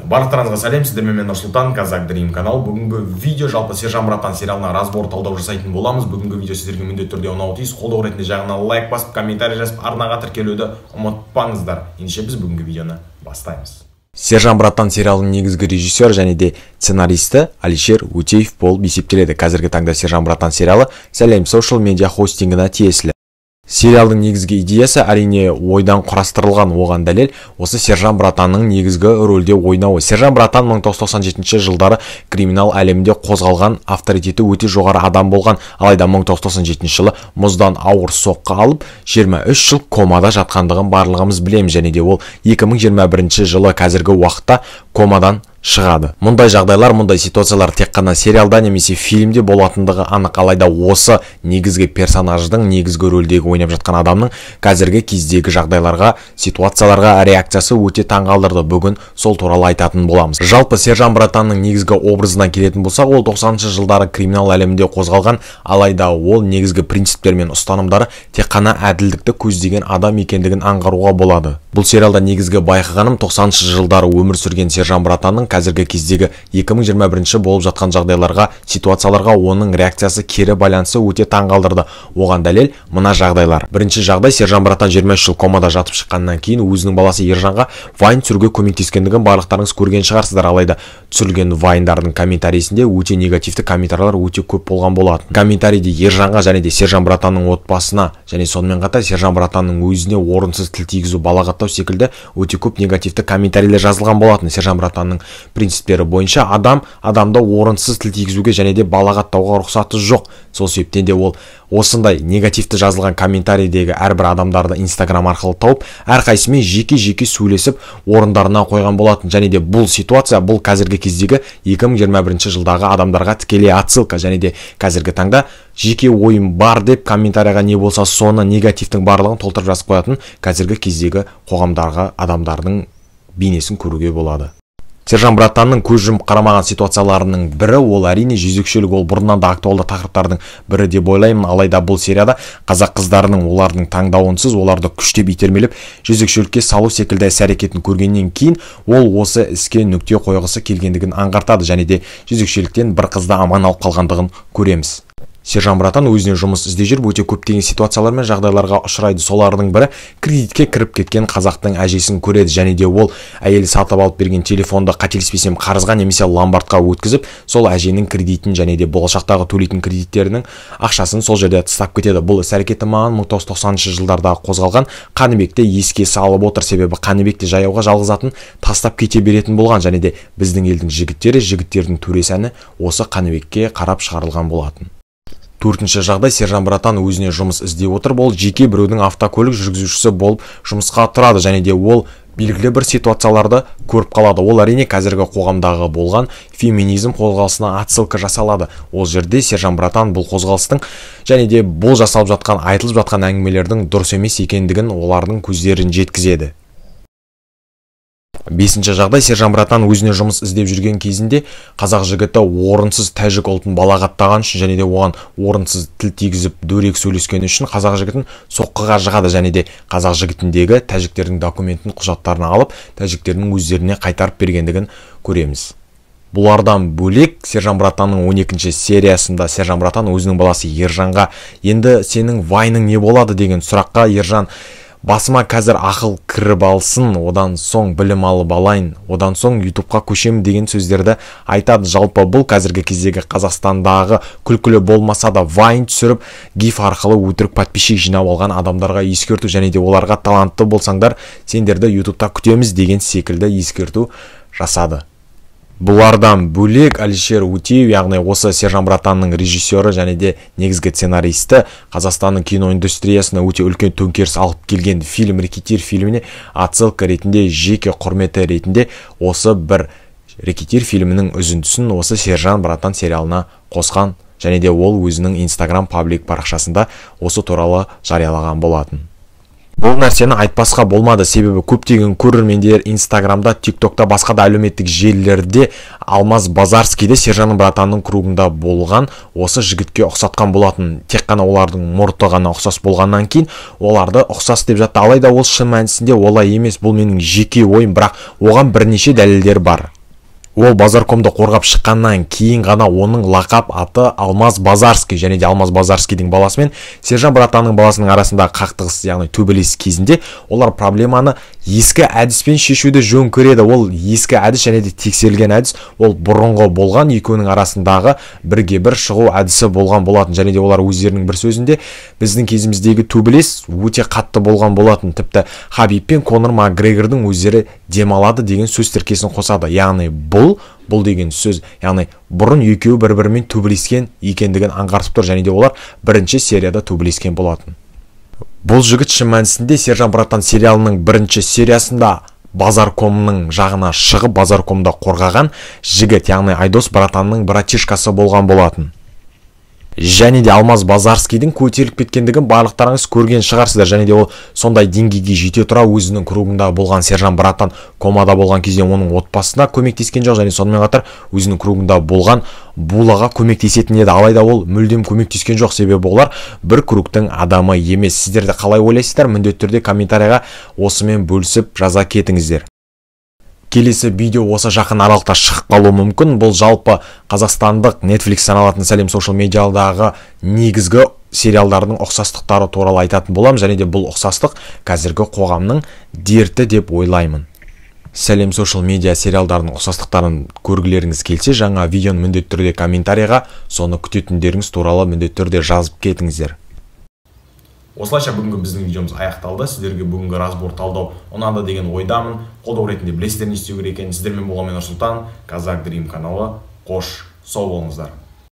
Барлықтарыңызға сәлем, сіздермен мен Нұрсұлтан, Қазақ Дрим канал. Бүгінгі видео жалпы Сержан Братан сериалына разбор талдау жасайтын боламыз. Бүгінгі видео сіздерге міндетті түрде ұнауы тиіс. Қолдау ретінде жағына лайк басып, комментарий жазып, арнаға тіркелуді ұмытпаңыздар. Ендеше біз бүгінгі видеоны бастаймыз. Сержан Братан сериалының негізгі режиссері және де сценаристі Алишер Өтеев болып есептеледі. Қазіргі таңда Сержан Братан сериалы Сәлем social media хостингіне тиесілі. Сериалдың негізгі идеясы әрине ойдан құрастырылған, оған дәлел осы Сержан Братанның негізгі рөлде ойнауы. Сержан Братан 1997 жылдары криминал әлемінде қозғалған, авторитеті өте жоғары адам болған. Алайда 1997 жылы мұздан ауыр соққы алып, 23 жыл комада жатқандығын барлығымыз білеміз. Және де ол 2021 жылы қазіргі уақытта комадан шығады. Мұндай жағдайлар, мұндай ситуациялар тек қана сериалда немесе фильмде болатындығы анық. Алайда осы негізгі персонаждың, негізгі рөлдегі ойнап жатқан адамның қазіргі кездегі жағдайларға, ситуацияларға реакциясы өте таңғалдырды. Бүгін сол туралы айтатын боламыз. Жалпы Сержан Братанның негізгі образына келетін болсақ, ол 90-шы жылдары криминал әлемінде қозғалған, алайда ол негізгі принциптер мен ұстанымдары тек қана әділдікті көздеген адам екендігін аңғаруға болады. Бұл сериалда негізгі байқағаным 90-шы жылдары өмір сүрген Сержан Братанның қазіргі кездегі 2021 болып жатқан жағдайларға, ситуацияларға оның реакциясы, кері байланысы өте таңғалдырды. Оған дәлел мына жағдайлар. Бірінші жағдай, Сержан Братан 23 жыл комада жатып шыққаннан кейін өзінің баласы Ержанға вайн түсіруге көмектескендігін барлықтарыңыз көрген шығарсыздар. Алайда түсірілген вайндардың комментарийсінде өте негативті комментарийлер өте көп болған болатын. Комментарийде Ержанға және де Сержан Братанның отбасына және сонымен қатар Сержан Братанның өзіне орынсыз тіл тигізу, балағаттау секілді өте көп негативті комментарийлер жазылған болатын. Сержан Братанның принциптері бойынша адам адамды орынсыз тіл тигізуге және де балағаттауға рұқсаты жоқ. Сол себептен де ол осындай негативті жазылған комментарийдегі әрбір адамдарды Инстаграм арқылы тауып, әрқайсысымен жеке-жеке сөйлесіп орындарына қойған болатын. Және де бұл ситуация, бұл қазіргі кездегі 2021 жылдағы адамдарға тікелей отсылка. Және де қазіргі таңда жеке ойым бар деп комментарияға не болса соны негативтің барлығын толтырып жазып қоятын қазіргі кездегі қоғамдағы адамдардың бейнесін көруге болады. Сержан Братанның көз жұмып қарамаған ситуацияларының бірі ол әрине жезөкшелік. Ол бұрыннан да актуалды тақырыптардың бірі деп ойлаймын. Алайда бұл серияда қазақ қыздарының олардың таңдауынсыз оларды күштеп итермелеп жезөкшелікке салу секілді іс-әрекетін көргеннен кейін ол осы іске нүкте қойғысы келгендігін аңғартады және де жезөкшеліктен бір қызды аман алып қалғандығын көреміз. Сержан Братан өзіне жұмыс іздей жүріп өте көптеген ситуациялар мен жағдайларға ұшырайды. Солардың бірі кредитке кіріп кеткен қазақтың әжесін көреді және де ол әйелі сатып алып берген телефонды қателеспесем қарызға немесе ломбардқа өткізіп, сол әженің кредитін және де болашақтағы төлейтін кредиттерінің ақшасын сол жерде тастап кетеді. Бұл іс-әрекеті маған 1990 жылдарда қозғалған Қаныбекті еске салып отыр. Себебі Қаныбек те жаяуға жалғыз атын тастап кете беретін болған және де біздің елдің жігіттері, жігіттердің төресі әні осы Қаныбекке қарап шығарылған болатын. Төртінші жағдай, Сержан Братан өзіне жұмыс іздей отырып, ол жеке біреудің автокөлік жүргізушісі болып жұмысқа тұрады және де ол белгілі бір ситуацияларды көріп қалады. Ол әрине қазіргі қоғамдағы болған феминизм қозғалысына отсылка жасалады. Ол жерде Сержан Братан бұл қозғалыстың және де бұл жасалып жатқан, айтылып жатқан әңгімелердің дұрыс емес екендігін олардың көздерін жеткізеді. Бесінші жағдай, Сержан Братан өзіне жұмыс іздеп жүрген кезінде қазақ жігіті орынсыз тәжік ұлтын балағаттаған үшін және де оған орынсыз тіл тигізіп дөрекі сөйлескені үшін қазақ жігітін соққыға жығады және де қазақ жігітіндегі тәжіктердің документін, құжаттарын алып тәжіктердің өздеріне қайтарып бергендігін көреміз. Бұлардан бөлек Сержан Братанның 12-ші сериясында Сержан Братан өзінің баласы Ержанға енді сенің вайның не болады деген сұраққа Ержан басыма қазір ақыл кіріп алсын, одан соң білім алып алайын, одан соң ютубқа көшемін деген сөздерді айтады. Жалпы бұл қазіргі кездегі Қазақстандағы күлкілі болмаса да вайн түсіріп, гиф арқылы өтірік подписчик жинап алған адамдарға ескерту және де оларға талантты болсаңдар, сендерді ютубта күтеміз деген секілді ескерту жасады. Бұлардан бөлек Алишер Өтеев, яғни осы Сержан Братанның режиссері және де негізгі сценаристі, Қазақстанның кино индустриясына өте үлкен төңкеріс алып келген фильм Рэкетир фильміне отсылка ретінде, жеке құрметі ретінде осы бір Рэкетир фильмінің үзіндісін осы Сержан Братан сериалына қосқан және де ол өзінің Инстаграм паблик парақшасында осы туралы жариялаған болатын. Бұл нәрсені айтпасқа болмады, себебі көптеген көрермендер Инстаграмда, ТикТокта, басқа да әлеуметтік желілерде Алмаз Базарскийді Сержан братанның кругында болған осы жігітке ұқсатқан болатын. Тек қана олардың мұрты ғана ұқсас болғаннан кейін оларды ұқсас деп жатты. Алайда ол шын мәнісінде олай емес, бұл менің жеке ойым, бірақ оған бірнеше дәлелдер бар. Ол Базаркомды қорғап шыққаннан кейін ғана оның лақап аты Алмаз Базарский және де Алмаз Базарскийдің баласы мен Сержан братанның баласының арасындағы қақтығыс, яғни төбелес кезінде олар проблеманы ескі әдіспен шешуді жөн көреді. Ол ескі әдіс және де тексерілген әдіс, ол бұрынғы болған екеуінің арасындағы бірге бір шығу әдісі болған болатын. Және де олар өздерінің бір сөзінде біздің кезіміздегі төбелес өте қатты болған болатын, тіпті Хабиб пен Конор Макгрегордың өздері демалады деген сөз тіркесін қосады. Яғни бұл деген сөз, яғни бұрын екеуі бір-бірімен төбелескен екендігін аңғартып тұр, және де олар бірінші серияда төбелескен болатын. Бұл жігіт шын мәнісінде Сержан братан сериалының бірінші сериясында Базаркомның жағына шығып, Базаркомды қорғаған жігіт, яғни Айдос братанның братишкасы болған болатын. Және де Алмаз Базарскийдің көтеріліп кеткендігін барлықтарыңыз көрген шығарсыздар. Және де ол сондай деңгейге жете тұра өзінің кругында болған Сержан братан комада болған кезде оның отбасына көмектескен жоқ, және сонымен қатар өзінің кругында болған Булаға көмектесетін еді. Алайда ол мүлдем көмектескен жоқ, себебі олар бір кругтың адамы емес. Сіздер де қалай ойлайсыздар? Міндетті түрде комментарияға осымен бөлісіп жаза кетіңіздер. Келесі видео осы жақын аралықта шығып қалуы мүмкін. Бұл жалпы қазақстандық Netflix саналатын Сәлем Social Media'дағы негізгі сериалдардың ұқсастықтары туралы айтатын боламын. Және де бұл ұқсастық қазіргі қоғамның дерті деп ойлаймын. Сәлем Social Media сериалдарының ұқсастықтарын көргілеріңіз келсе, жаңа видеоны міндетті түрде комментарийға соны күтетіндеріңіз туралы міндетті түрде жазып кетіңіздер. Осылайша бүгінгі біздің видеомыз аяқталды. Сіздерге бүгінгі разбор талдау ұнады деген ойдамын. Қолдау ретінде білесіздер не істеу керек екенін. Сіздермен болған мен Нұрсұлтан, Қазақ Дрим каналы. Қош, сау болыңыздар.